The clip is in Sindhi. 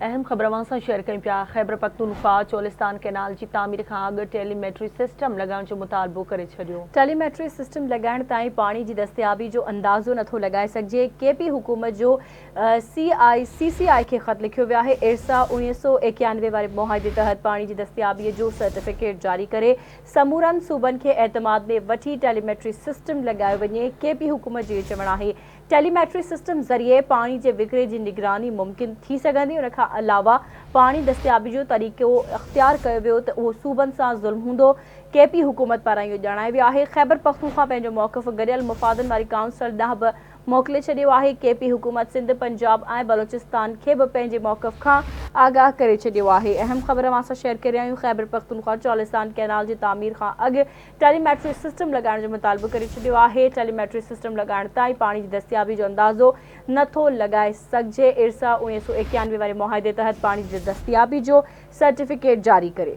اهم خبر اوهان سان شيئر ڪيون پيا، خيبرپختونخواهه چولستان ڪئنال جي تعمير کان اڳ ٽيلي ميٽري سسٽم لڳائڻ جو مطالبو ڪري ڇڏيو. ٽيلي ميٽري سسٽم لڳائڻ تائين پاڻي جي دستيابي جو اندازو نٿو لڳائي سگهجي، ڪي پي حڪومت جو سي آء سي سي آء کي خط لکيو ويو آهي، ارسا 1991 واري معاهدي تحت پاڻي جي دستيابي جو سرٽيفڪيٽ جاري ڪري سمورن صوبن کي اعتماد ۾ وٺي ٽيلي ميٽري سسٽم لڳايو وڃي، ڪي پي حڪومت جو اهو چوڻ آهي ٽيلي ميٽري سسٽم ذريعي پاڻي جي وڪري جي نگراني ممڪن ٿي سگهندي، ان کان علاوه پاڻي دستيابي جو طريقو اختيار ڪيو ويو ته اهو صوبن سان ظلم هوندو، ڪي پي حڪومت پاران اهو ڄاڻايو ويو آهي، خيبرپختونخوا پنهنجو موقف گڏيل مفادن واري ڪائونسل ڏانهن به موڪلي ڇڏيو آهي، ڪي پي حڪومت سنڌ، پنجاب ۽ بلوچستان کي به پنهنجي موقف کان آگاهه ڪري ڇڏيو آهي. اهم خبر اوهان سان شيئر ڪري رهيا آهيون، خيبرپختونخوا چولستان ڪئنال جي تعمير کان اڳ ٽيلي ميٽري سسٽم لڳائڻ جو مطالبو ڪري ڇڏيو آهي، ٽيلي ميٽري سسٽم لڳائڻ تائين پاڻي جي دستيابي جو اندازو نه ٿو لڳائي سگهجي، ارسا 1991 واري معاهدي تحت پاڻي جي دستيابي جو سرٽيفڪيٽ جاري ڪري.